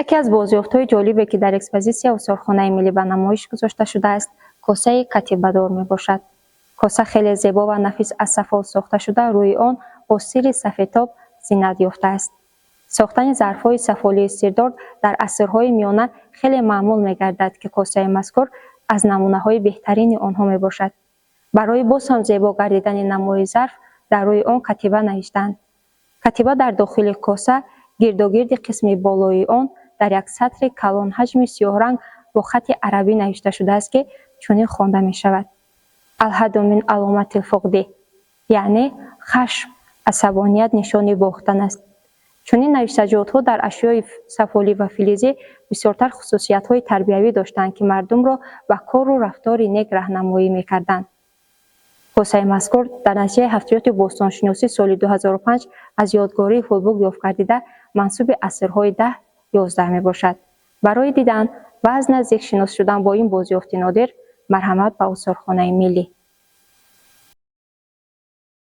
Яке аз бозёфтҳои ҷолибе, ки дар экспозитсия Осорхонаи миллӣ ба намоиш гузошта шудааст, косаи катибадор мебошад. Коса хеле зебо ва нафис аз сафол сохта шуда, рӯи он бо сири сафедтоб зинат ёфтааст. Сохтани зарфҳои сафолии сирдор дар асрҳои миёна хеле маъмул мегардад, ки косаи мазкур аз намунаҳои беҳтарини онҳо мебошад. Барои боз ҳам зебо гардидани намои зарф дар рӯи он катиба навиштаанд. Катиба дар дохили коса, гирдогирди қисми болоии он, дар як сатри калонҳаҷми сиёҳранг бо хати арабӣ навишта шудааст, ки чунин хонда мешавад: «Алҳаду мин аломатил фуқди», яъне хашм, асабоният нишони бохтан аст. Чунин навиштаҷотҳо дар ашёи сафолӣ ва филизӣ бисёртар хусусиятҳои тарбиявӣ доштанд, ки мардумро ба кору рафтори нек раҳнамоӣ мекарданд. Косаи мазкур дар натиҷаи ҳафриёти бостоншиносӣ соли 2005 аз ёдгории Ҳулбук ёфт гардида, мансуби асрҳои 10-11 мебошад. Барои дидан ва аз наздик шинос шудан бо ин бозёфти нодир марҳамат ба Осорхонаи миллӣ.